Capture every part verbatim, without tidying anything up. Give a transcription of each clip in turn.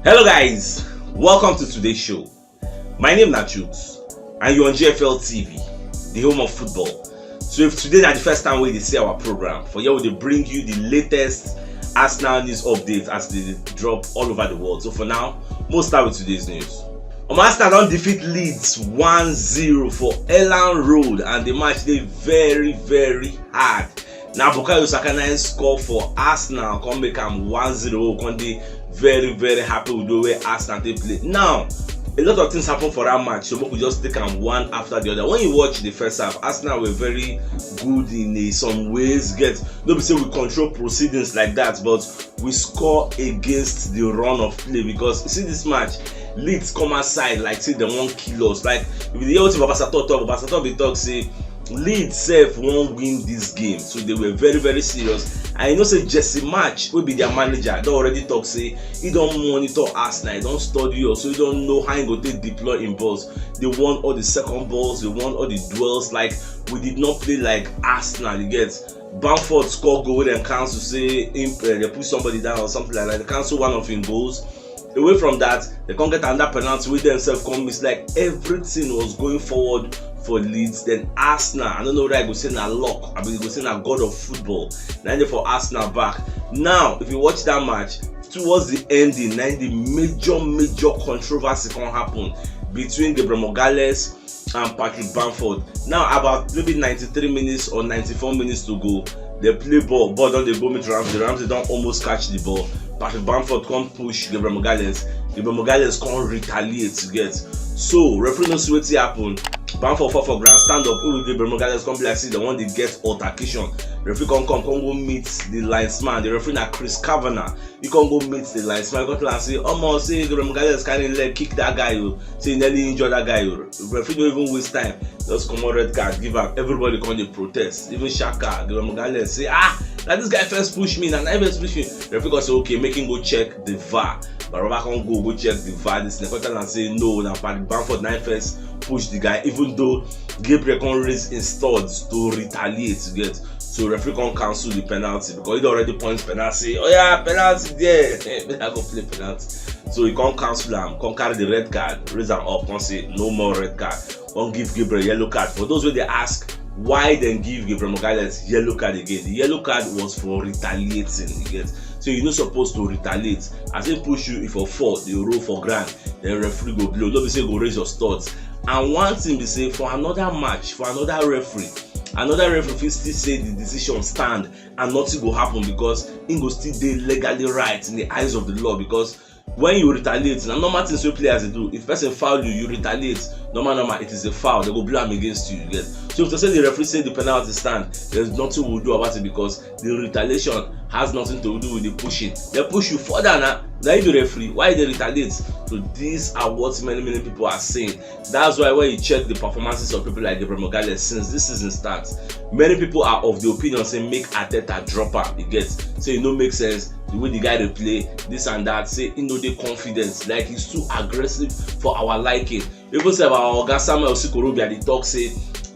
Hello guys, welcome to today's show. My name na Chuks and you're on G F L T V, the home of football. So if today na the first time wey you dey see our program, for here we dey bring you the latest Arsenal news updates as they dey drop all over the world. So for now, we'll start with today's news. Um, Arsenal don defeat Leeds one zero for Elland Road and the match dey very very hard. Na Bukayo Saka na im score for Arsenal, come make am one zero, come dey very very happy with the way Arsenal dey play. Now, a lot of things happen for that match, so make we just take am one after the other. When you watch the first half, Arsenal were very good in uh, some ways. Get, no be say we control proceedings like that, but we score against the run of play because see this match, Leeds come outside like say dem wan kill us. Like if you dey hear wetin Baba Sato talk, Baba Sato bin talk say Leeds sef wan win this game, so they were very very serious. And you know say Jesse March, wey be their manager, don already talk say he don monitor Arsenal, he don study us, so he don know how he go take deploy him balls. They won all the second balls, they won all the duels. Like we did not play like Arsenal. You get, Bamford score goal wey dem cancel, say him uh, they put somebody down or something like that. They cancel one of him goals. Away from that, they come get another penalty wey themselves come miss. Like everything was going forward for Leeds. Then Arsenal, I don't know whether I go say na luck, I mean go say na god of football. Na dey for Arsenal back. Now if you watch that match, towards the ending, na the major major controversy come happen between Gabriel Magalhaes and Patrick Bamford. Now about maybe ninety-three minutes or ninety-four minutes to go, they play ball, ball don dey go meet Ramsey. Ramsey don almost catch the ball. Patrick Bamford come push Gabriel Magalhaes. Gabriel Magalhaes come retaliate, you get. So referee no see wetin happen. Bamford fall for ground, stand up. He with Gabriel Magalhaes come be like say they wan dey get altercation. Referee come come come go meet the linesman. The referee na Chris Kavanagh. He come go meet the linesman, he come tell am say, "Omo, say Gabriel Magalhaes carry him leg kick that guy o, say he nearly injure that guy o." Referee no even waste time, just comot red card give am. Everybody come dey protest, even Xhaka. Gabriel Magalhaes say, "Ah, na this guy first push me, na na him first push me." Referee come say, "Okay, make him go check the var." Baba come go go check the var. This thing come tell am say no, na Patrick Bamford na him first push the guy, even though Gabriel come raise him studs to retaliate, you get. So referee come cancel the penalty because he don already point penalty, say, "Oh yeah, penalty there." Make I go play penalty. So he come cancel am, come carry the red card, raise am up, come say no more red card. Come give Gabriel yellow card. For those wey dey ask why dem give Gabriel Magalhaes yellow card again, the yellow card was for retaliating, you get. So you no suppose to retaliate. As he push you, if you fall, you roll for ground, then referee go blow. No be say go raise your studs. And one thing be say, for another match, for another referee, another referee fit still say the decision stand and nothing go happen because he go still dey legally right in the eyes of the law. Because when you retaliate, na normal things wey players dey do. If person foul you, you retaliate. Normal normal, it is a foul. They go blow am against you, you get. So if to say the referee say the penalty stand, there's nothing we do about it because the retaliation has nothing to do with the pushing. They push you further na. Na you be referee, why you dey retaliate? So these are what many many people are saying. That's why when you check the performances of people like Gabriel Magalhaes since this season starts, many people are of the opinion say make Arteta drop am. You get, say e no make sense the way the guy dey play, this and that. Say he no dey confident, like he's too aggressive for our liking. Even sef our oga Samuel Sikorobia dey talk say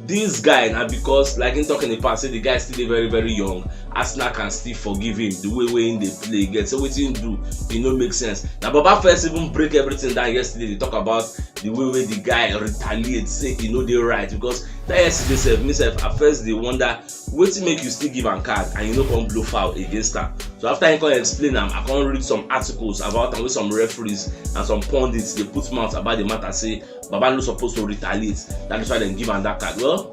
this guy na because, like him talk in the past, say the guy still dey very very young, Arsenal can still forgive him the way wey him dey play. Get, so wetin him do, e no make sense. Na Baba first even break everything down yesterday, dey talk about the way wey the guy retaliate, say e no dey right. Because that yesterday sef, me sef, I first dey wonder wetin make you still give am card and you no come blow foul against am. So after him come explain am, I come read some articles about am wey some referees and some pundits dey put mouth about the matter, say Baba no suppose to retaliate. That is why dem give am that card. Well,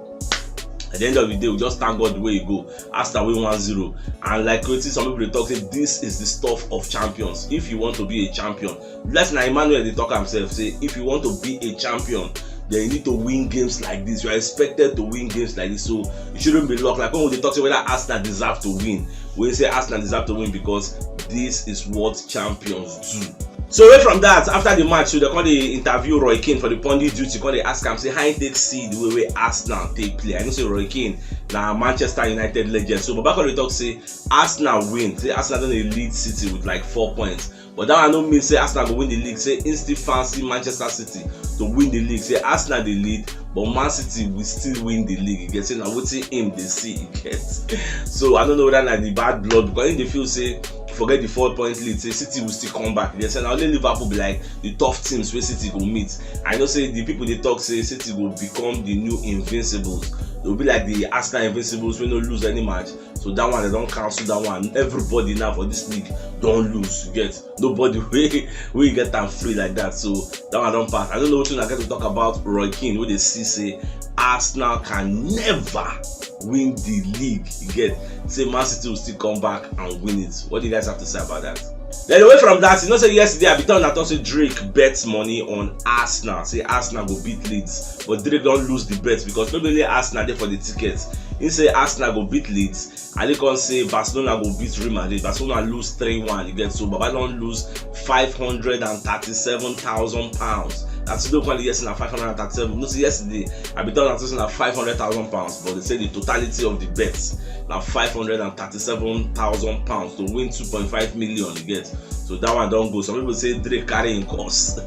at the end of the day, we just thank God the way e go. Arsenal win one zero. And like wetin some people dey talk, say this is the stuff of champions. If you want to be a champion, like na Emmanuel dey talk am sef, say if you want to be a champion, then you need to win games like this. You are expected to win games like this, so you shouldn't be luck. Like when we dey talk say whether Arsenal deserve to win, we say Arsenal deserve to win because this is what champions do. So away from that, after the match, so they come dey interview Roy Keane for the pundit duty, come dey ask am say how he take see the way wey Arsenal take play. I know say Roy Keane na Manchester United legend, so Baba come dey talk say Arsenal win, say Arsenal don dey lead City with like four points. But that one no mean say Arsenal go win the league. Say him still fancy Manchester City to win the league. Say Arsenal dey lead, but Man City will still win the league. You get, say na wetin him dey see, you get. So I don't know whether na the bad blood, because him dey feel say Forget the four point lead, say City will still come back. They say na only Liverpool be like the tough teams wey City go meet. I know say the people dey talk say City go become the new Invincibles. They will be like the Arsenal Invincibles wey no lose any match. So that one, they don cancel that one. Everybody now for this league don lose. You get, nobody wey wey get am free like that. So that one don pass. I don't know wetin I get to talk about Roy Keane wey dey see say Arsenal can never win the league. You get, say Man City will still come back and win it. What do you guys have to say about that? Then away from that, you know say yesterday I be telling una say Drake bet money on Arsenal. Say Arsenal go beat Leeds, but Drake don lose the bet because no be only Arsenal dey for the ticket. He say Arsenal go beat Leeds, and he come say Barcelona go beat Real Madrid. Barcelona lose three one. You get, so Baba don lose five hundred and thirty-seven thousand pounds. That's the one yesterday na five hundred and thirty-seven. No, see, yesterday I be telling una say na five hundred thousand pounds, but they say the totality of the bets na five hundred and thirty-seven thousand pounds to win two point five million. You get, so that one don go. Some people say Drake carry him cause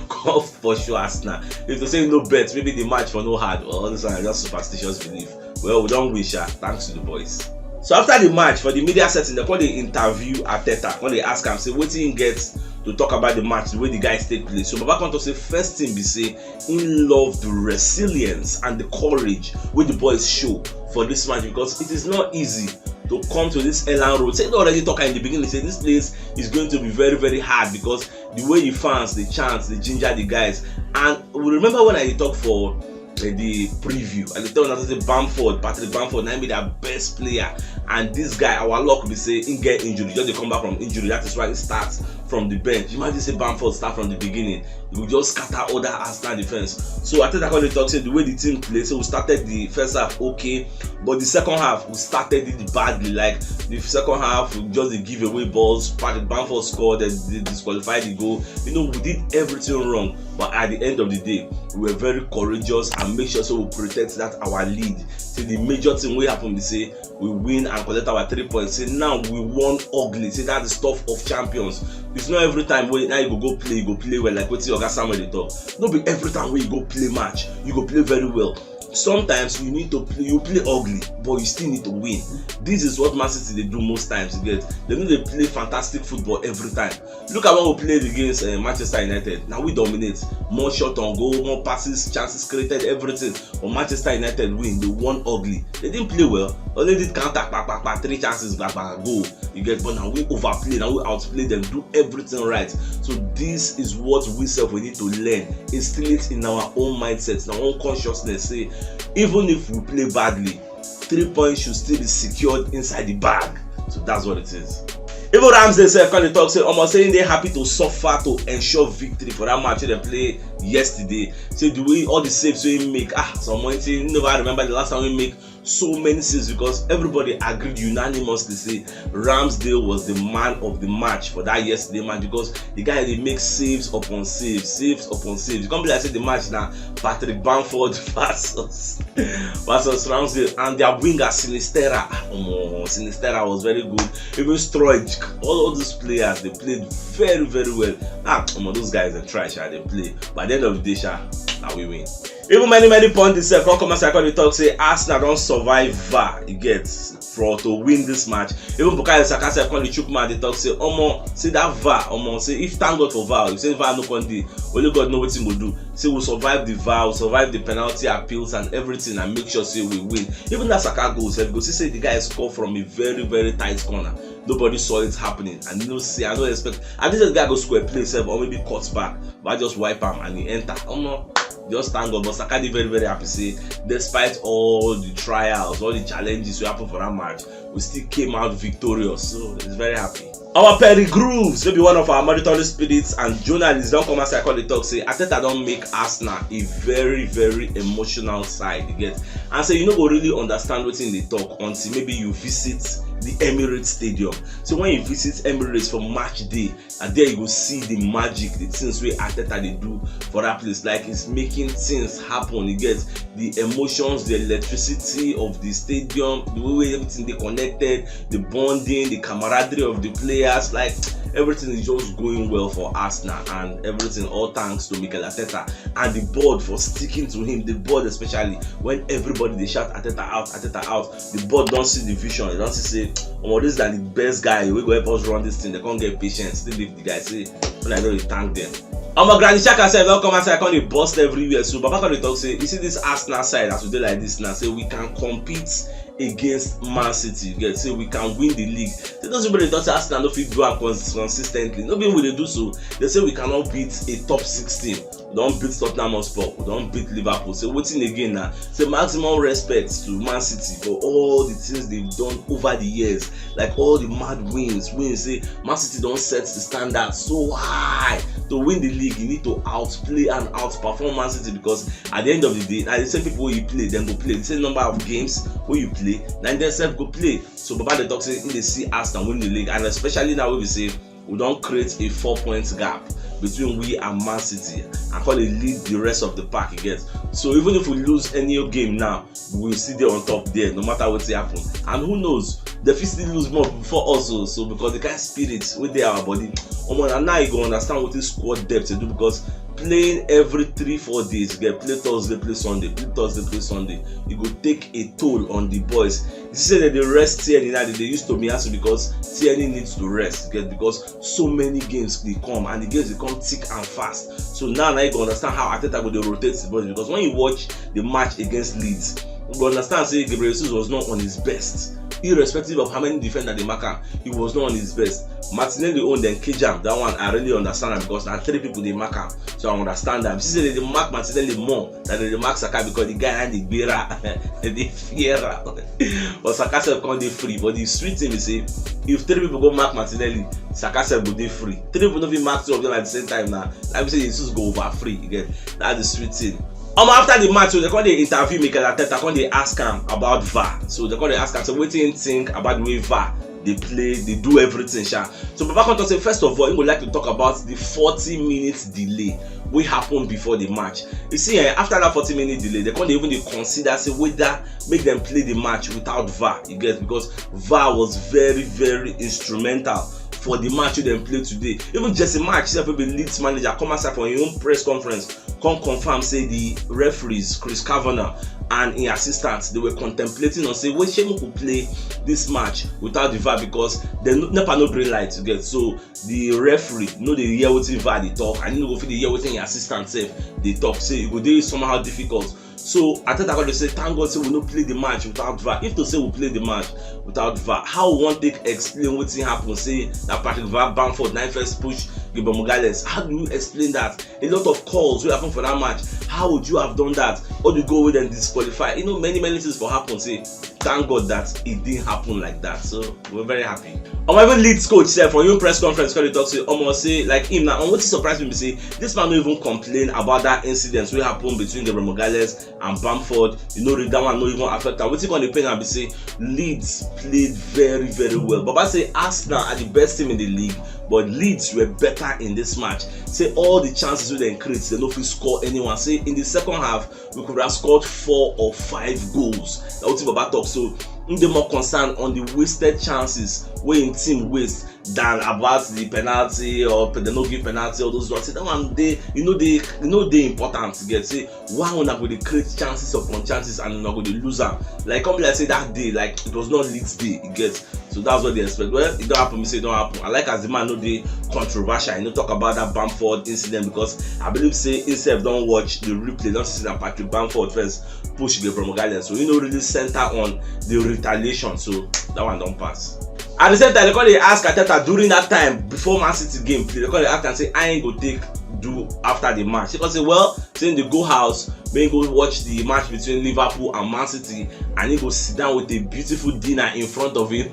come for sure Arsenal. If they say no bet, maybe the match for no hard. Well, all this one is just superstitious belief. Well, we don wish her. Thanks to the boys. So after the match, for the media setting, they come dey interview Arteta, come dey ask am say wetin he get to talk about the match, the way the guys take play. So Baba come talk say first thing be say he love the resilience and the courage wey the boys show for this match, because it is not easy to come to this Elland Road. Say he don already talk am in the beginning, say this place is going to be very, very hard because the way the fans dey chant, dey ginger the guys. And we remember when I dey talk for eh, the preview, I dey tell una say Bamford, Patrick Bamford, na him be their best player. And this guy, our luck be say he get injury, just dey come back from injury. That is why he starts from the bench. Imagine say Bamford start from the beginning, he go just scatter all that Arsenal defense. So Arteta come dey talk say the way the team play, so we started the first half okay, but the second half we started it badly. Like, the second half, we just dey give away balls. Patrick Bamford scored, they, they disqualified the goal. You know, we did everything wrong, but at the end of the day, we were very courageous and make sure so we protect that our lead. See, the major thing wey happen be say we win and collect our three points. Say now we won ugly. Say that's the stuff of champions. It's not every time wey now you go go play, you go play well, like wetin Oga Samuel dey talk. No be every time wey you go play match, you go play very well. Sometimes you need to play, you play ugly, but you still need to win. This is what Man City dey do most times. You get, they no dey play fantastic football every time. Look at when we played against uh, Manchester United. Now we dominate. More shot on goal, more passes, chances created, everything. But Manchester United win. They won ugly. They didn't play well. Only did counter, pa, pa, pa, three chances, ba, ba, goal. You get, but now we overplay, now we outplay them, do everything right. So this is what we self we need to learn, instill it in our own mindset, in our own consciousness. Say, even if we play badly, three points should still be secured inside the bag. So that's what it is. Even Ramsdale sef come dey talk say, omo, say he dey happy to suffer to ensure victory for that match wey dem play yesterday. Say the way all the saves wey he make, ah, some money say he never remember the last time he make so many saves, because everybody agreed unanimously say Ramsdale was the man of the match for that yesterday match, because the guy dey make saves upon saves, saves upon saves. E come be like say the match na Patrick Bamford versus versus Ramsdale, and their winger Sinisterra. Omo, Sinisterra was very good. Even Struijk, all, all these players, they played very, very well. Ah, omo, those guys dey try, sha, dey play. But at the end of the day, sha, na we win. Even many, many pundits sef come come outside come dey talk say Arsenal don survive var, you get, for to win this match. Even Bukayo Saka sef come dey chook mouth dey talk say, omo, see that var, omo, say if, thank God for var, if say var no come dey, only God know wetin go do. Say we survive the var, we survive the penalty appeals and everything, and make sure say we win. Even that Saka goal sef, you go see say the guy score from a very, very tight corner. Nobody saw it happening. I no see, I no expect. I think the guy go square play sef, or maybe cut back, but I just wipe am and he enter. Omo, just thank God. But Saka dey very, very happy say despite all the trials, all the challenges wey happen for that match, we still came out victorious. So he's very happy. Our Perry Grooves, wey be one of our monitoring spirits and journalists, don come outside come dey talk say Arteta don make Arsenal a very, very emotional side, you get, and say you no go really understand wetin he dey talk until maybe you visit the Emirates Stadium. So when you visit Emirates for match day, and there you go see the magic, the things wey Arteta dey do for that place. Like, he's making things happen. You get the emotions, the electricity of the stadium, the way wey everything dey connected, the bonding, the camaraderie of the players. Like, Everything is just going well for Arsenal, and everything all thanks to Mikel Arteta and the board for sticking to him. The board, especially when everybody dey shout Arteta out, Arteta out, the board don see the vision. They don see say, "Omo, this na the best guy wey go help us run this thing." They come get patience, still leave the guy, say, "When I no dey thank them." Omo, Granit Xhaka sef don come outside, come dey burst everywhere. So Baba come dey talk say, you see this Arsenal side, as we dey like this now, say we can compete against Man City. You get, say we can win the league. Say those people dey talk say Arsenal no fit do am cons- consistently. No be we dey do so. They say we cannot beat a top six team. We don beat Tottenham Hotspur, we don beat Liverpool. Say wetin again now? Say maximum respect to Man City for all the things they've done over the years, like all the mad wins. Wins, say Man City don set the standard so high. To win the league, you need to outplay and outperform Man City, because at the end of the day, na the same people wey you play, dem go play. The same number of games wey you play, na dem sef go play. So Baba dey talk say he dey see Arsenal win the league, and especially now wey be say we don create a four points gap between we and Man City, and come dey lead the rest of the pack, you get. So even if we lose any game now, we will still dey on top there, no matter wetin happen. And who knows, they fit still lose more before us o. So because the kind spirit wey dey our body, omo, na now you go understand wetin squad depth dey do, because playing every three, four days, you get, play Thursday, play Sunday, play Thursday, play Sunday, e go take a toll on the boys. You see say dem dey rest Tierney now, dem dey use Tomiyasu because Tierney needs to rest, you get, because so many games dey come, and the games dey come thick and fast. So now, now you go understand how Arteta go dey rotate the boys, because when you watch the match against Leeds, you go understand say Gabriel Jesus was not on his best, irrespective of how many defenders dey mark am. He was not on his best. Martinelli own dem cage am. That one I really understand am, because na three people dey mark am, so I understand am. You see say dem dey mark Martinelli more than dem dey mark Saka, because the guy na dey gbera, dey fear am. But Saka sef come dey free. But the sweet thing be say, if three people go mark Martinelli, Saka sef go dey free. Three people no fit mark two of them at the same time now. Like we say, Jesus go over free again. That's the sweet thing. Um, after the match, so they come dey interview Mikel Arteta, come dey ask am about VAR. So they come dey ask am, so wetin he think about the way VAR dey play, dey do everything, sha. So Baba come talk say, first of all, he would like to talk about the forty minutes delay wey happen before the match. You see, eh, after that forty minute delay, they come dey even dey consider say whether make dem play the match without VAR, you get, because VAR was very, very instrumental for the match wey dem play today. Even Jesse Marsch sef, wey be Leeds manager, come outside for him own press conference, come confirm say the referees, Chris Kavanagh and him assistants, they were contemplating on say, well, shey make we play this match without the VAR, because dem no, NEPA no green light, you get. So the referee no dey hear wetin VAR dey talk, and he no go fit dey hear wetin him assistant sef dey talk. Say e go dey somehow difficult. So Arteta come dey say, thank God say we no play the match without VAR. If to say we play the match without VAR, how we wan take explain wetin happen? Say na Patrick Van Bamford na first push Gabriel Magalhaes. How do you explain that? A lot of calls wey happen for that match. How would you have done that? All the goal wey dem disqualify. You know, many, many things for happen. Say, thank God that it didn't happen like that. So we're very happy. Omo, even Leeds coach sef for him press conference, come dey talk say, omo, say, like, him na, and wetin surprise me be say this man no even complain about that incident wey happen between Gabriel Magalhaes and Bamford. You know, that one no even affect am. Wetin come dey pain am be say Leeds played very, very well. Baba say Arsenal are the best team in the league, but Leeds were better in this match. Say all the chances wey dem create, dem no fit score anyone. Say in the second half, we could have scored four or five goals. Na wetin Baba talk. So he dey more concerned on the wasted chances wey him team waste than about the penalty or pe-, dem no give penalty, all those ones. Say that one dey, you know, dey, you know, dey important, you get. Say, why una go dey create chances upon chances and una go dey lose am? Like, come be like say that day, like, it was not Leeds day, you get. So that's what they expect. Well, it don happen, me say it don happen. I like as the man no dey controversial, you know, talk about that Bamford incident, because I believe say himself don watch the replay, don see say na Patrick Bamford first push Gabriel Magalhaes, so he no really center on the retaliation. So that one don pass. At the same time, they come dey ask Arteta during that time before Man City game play. They come dey ask am say, how he go take do after the match? He come say, well, say he go house, make he go watch the match between Liverpool and Man City, and he go sit down with a beautiful dinner in front of him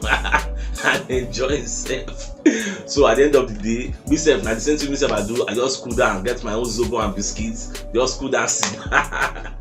and enjoy himself. So at the end of the day, myself, na the same thing myself I do. I just cool down, get my own zobo and biscuits, just cool down, sit down,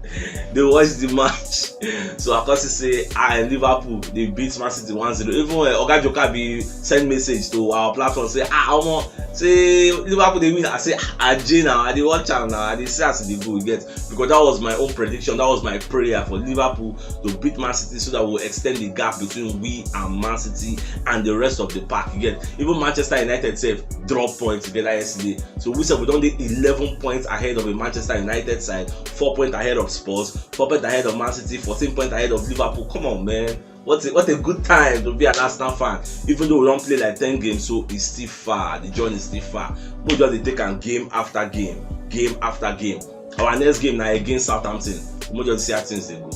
dey watch the match. So I come see say, ah, Liverpool dey beat Man City one zero. Even, eh, Oga Joker be send message to our platform say, ah, omo, say Liverpool dey win. I say, ah, Ajay, now I dey watch am now, I dey see as e dey go, you get, because that was my own prediction, that was my prayer for Liverpool to beat Man City, so that we'll extend the gap between we and Man City and the rest of the pack, you get. Even Even Manchester United sef drop points together yesterday. So we sef we don dey eleven points ahead of a Manchester United side, four points ahead of Spurs, four points ahead of Man City, fourteen points ahead of Liverpool. Come on, man. What a, what a good time to be an Arsenal fan. Even though we don play like ten games, so it's still far. The journey is still far. We just dey take am game after game, game after game. Our next game na against Southampton. We just see how things dey go.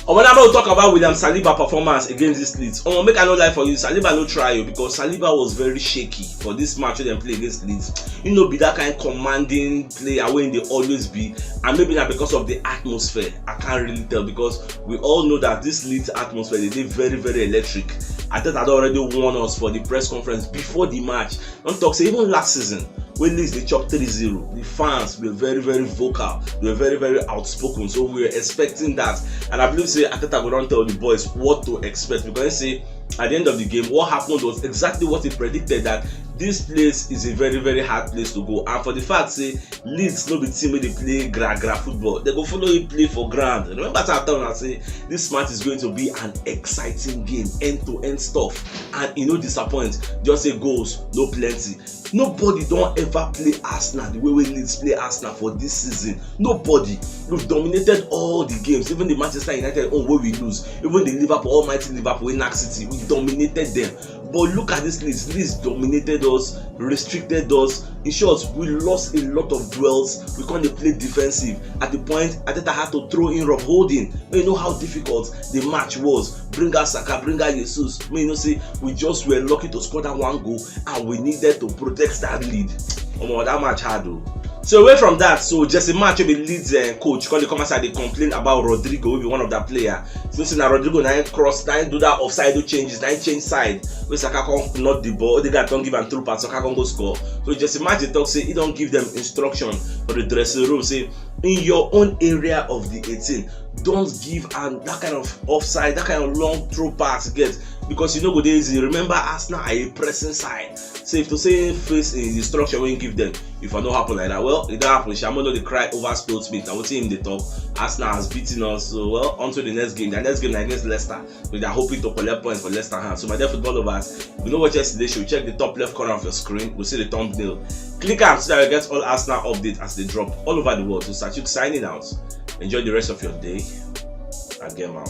Omo, now we talk about William Saliba performance against this Leeds. Omo, make I no lie for you, Saliba no try o, because Saliba was very shaky for this match wey dem play against Leeds. He no be that kind commanding player wey he dey always be, and maybe na because of the atmosphere. I can't really tell, because we all know that this Leeds atmosphere dey dey very, very electric. Arteta don already warn us for the press conference before the match. Don talk say even last season, when Leeds dey chop three zero, the fans were very, very vocal, they were very, very outspoken. So we were expecting that. And I believe say Arteta go don tell the boys what to expect, because he say at the end of the game, what happened was exactly what he predicted, that this place is a very, very hard place to go. And for the fact say Leeds no be team wey dey play gra gra football, they go follow you play for ground. Remember, I tell una say this match is going to be an exciting game, end to end stuff, and e no disappoint. Just say goals no plenty. Nobody don ever play Arsenal the way wey Leeds play Arsenal for this season. Nobody. We've dominated all the games, even the Manchester United own wey we lose, even the Liverpool, almighty Liverpool wey knack City, we dominated them. But look at this Leeds. Leeds dominated us, restricted us. In short, we lost a lot of duels. We come dey play defensive. At the point, Arteta had to throw in Rob Holding. You know how difficult the match was. Bring out Saka, bring out Jesus. You know say we just were lucky to score that one goal, and we needed to protect that lead. Omo, that match hard o. So away from that, so Jesse Marsch wey be Leeds uh, coach, come dey come outside dey complain about Rodrygo, wey be one of that player. Since na Rodrygo na him cross, na him do that offside changes, na him change side. Wey Saka come knock the ball, Odegaard come give am through pass, Saka come go score. So Jesse Marsch dey talk say he don give them instruction for the dressing room, say in your own area of the eighteen, don't give am that kind of offside, that kind of long throw pass get, because you no go dey easy. Remember, Arsenal are a pressing side. So if to say face in the structure wey he give them, if I no happen like that, well, e don happen. Shamo no dey cry over Stone Smith. Na wetin him dey talk. Arsenal has beaten us. So well, on to the next game. The next game na against Leicester. We are hoping to collect points for Leicester hand. So my dear football lovers, if you no watch yesterday show, check the top left corner of your screen. We see the thumbnail. Click am so that you get all Arsenal updates as they drop all over the world. So Sachuk signing out. Enjoy the rest of your day. And game out.